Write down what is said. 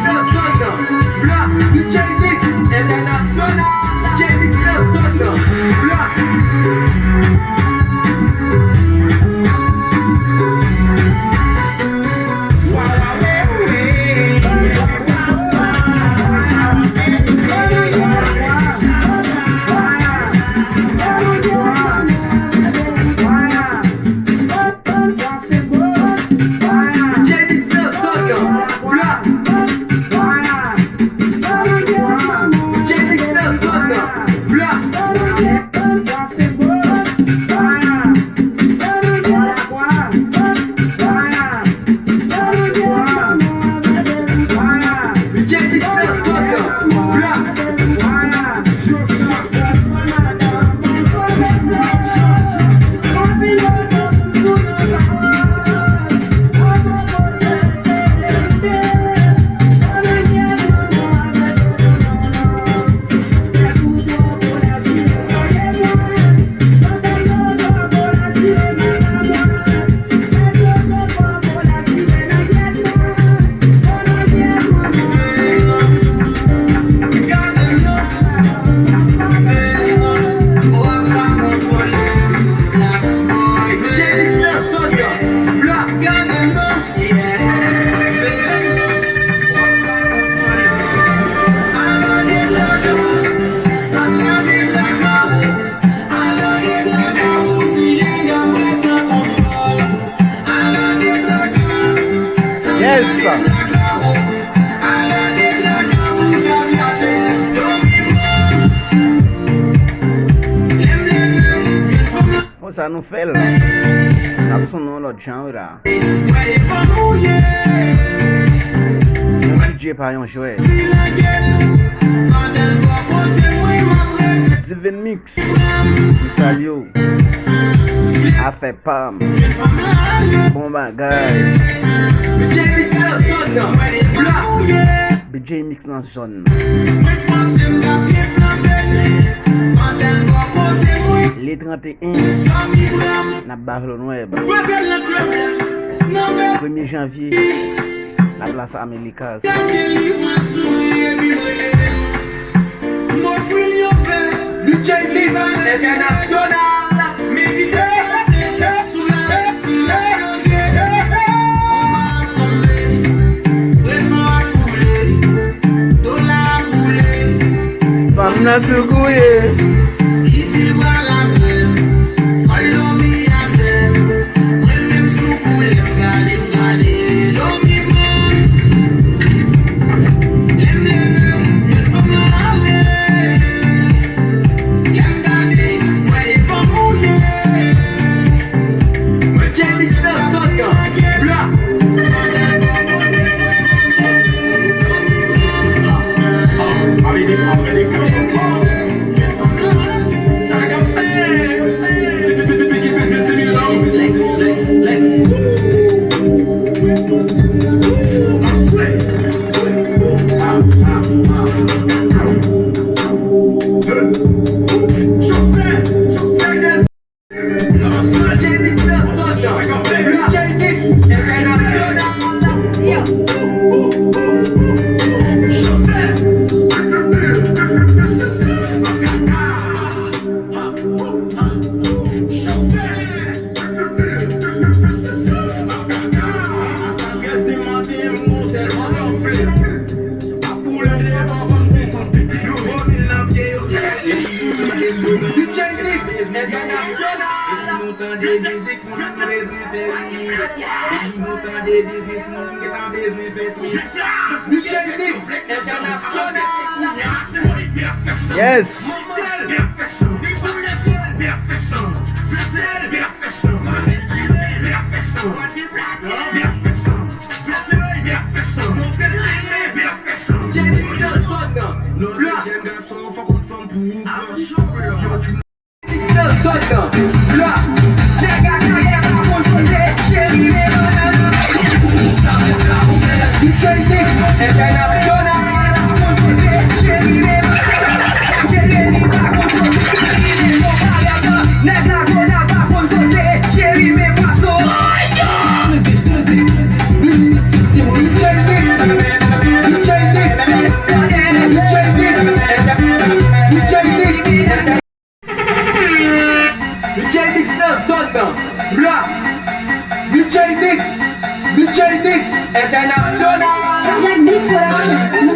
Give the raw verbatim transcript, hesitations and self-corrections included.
Nan zòn nan, blan, D J Mix entènasyonal. D J Mix nan zòn nan, blan. D J Mix nan zòn nan. Blan. D J Mix nan zòn nan. Blan. D J Mix nan zòn nan. Blan. Yes. Konsa nou fè l. N ap sonnen yon lòt jan wi la. Yon D J pa yon jwè. Divine Mix. M salye w. Afè pa m. Bon bagay. B J Mix nan zòn nan. Blan. B J Mix nan zòn nan. Le trente et un, n ap Babylon Web. Premye janvye, n ap Las Américas. D J Mix entènasyonal. Fanm nan sou kouye. Li di l pral avè m. Follow me avè m. Mwen menm sou koulè m gade m gade. Yo mi mwen. Lè m leve m jwenn fanm nan ale. Lè m gade m wè e fanm ou ye. Mwen J-Mix nan zòn nan. Blan. D J Mix entènasyonal. D J Mix entènasyonal. Yes. J-Mix nan zòn nan. Blan. J-Mix nan zòn nan. Blan. Nèg ak nèg pa konn koze, cheri, men banana. J-Mix entènasyonal. Cheri, men banana. Cheri, men banana. Nèg la Gona pa konn koze, cheri, men pwason. J-Mix. J-Mix. Entènasyonal. Jack Beat Production.